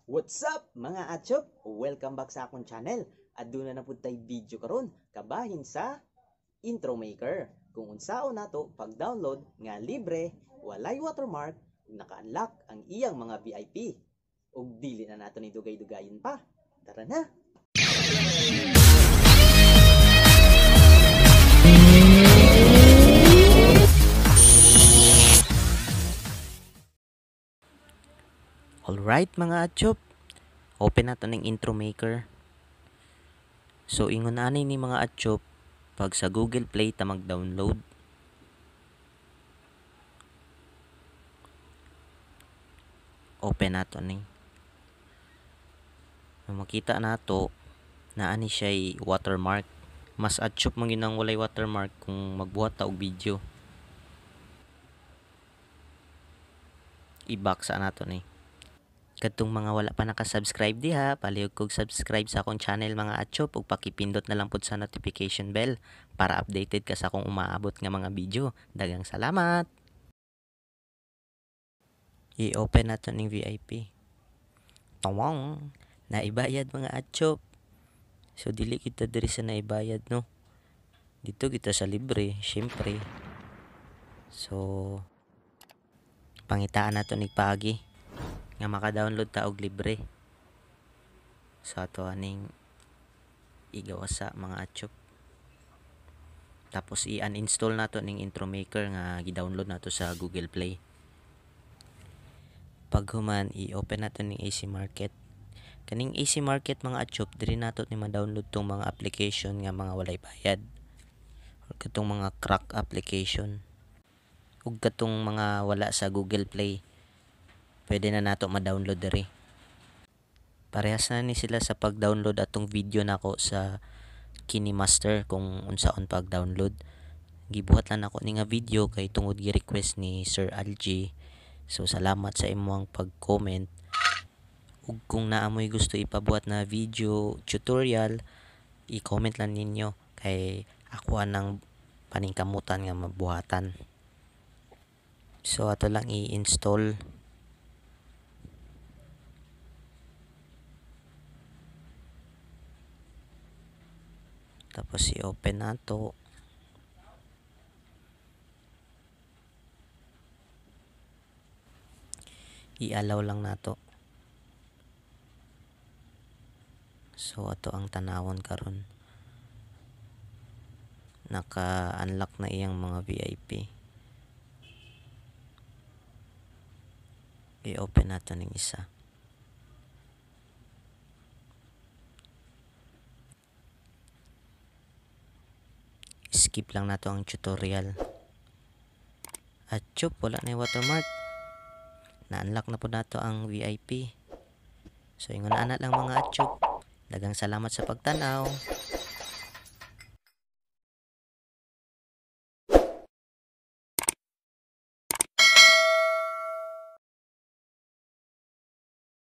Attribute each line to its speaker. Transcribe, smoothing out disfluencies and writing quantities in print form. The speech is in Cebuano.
Speaker 1: What's up mga atchop? Welcome back sa akong channel. Aduna na pud tay video karon kabahin sa Intro Maker. Kung unsaon nato pag-download nga libre, walay watermark, ug naka-unlock ang iyang mga VIP. Ug dili na nato ni dugay-dugayon pa. Tara na.
Speaker 2: Alright mga atchop, open nato ning Intro Maker. So ingon ani ni mga atchop, pag sa Google Play ta mag-download. Open nato ni. Makita nato na ani siya'y watermark. Mas atchop man gyud ang walay watermark kung magbuhat ta og video. I-back sa nato ni. Kadtong mga wala pa naka-subscribe diha, palihog kog subscribe sa akong channel mga atchop ug pakipindot na lang pud sa notification bell para updated ka sa akong umaabot nga mga video. Daghang salamat. I-open nato ning VIP. Tawang, naibayad mga atchop. So dili kita diri sa naibayad, no. Dito kita sa libre, syempre. So pangitaan nato nig paagi nga maka-download ta og libre. So ato aning igawas sa mga atchop. Tapos i-uninstall nato ning Intro Maker nga gi-download nato sa Google Play. Paghuman i-open nato ning AC Market. Kaning AC Market mga atchop, diri nato ni ma-download tong mga application nga mga walay bayad. Or katong mga crack application. Ug katong mga wala sa Google Play, pwede na nato ma-download diri. Parehas na ni sila sa pag-download atong video nako sa KineMaster kung unsaon pag-download. Gibuhat lang nako ni nga video kay tungod gi-request ni Sir Algie. So salamat sa imong pag-comment. Ug kung naa moy gusto ipabuhat na video tutorial, i-comment lang ninyo kay ako anang paningkamutan nga mabuhatan. So ato lang i-install. Tapos i-open nato. I-allow lang nato. So ato ang tanawon karon. Naka-unlock na iyang mga VIP. I-open nato ning isa. Skip lang nato ang tutorial. At chup, wala na yung watermark. Na-unlock na po nato ang VIP. So ingon ana lang mga atchop. Daghang salamat sa pagtan-aw.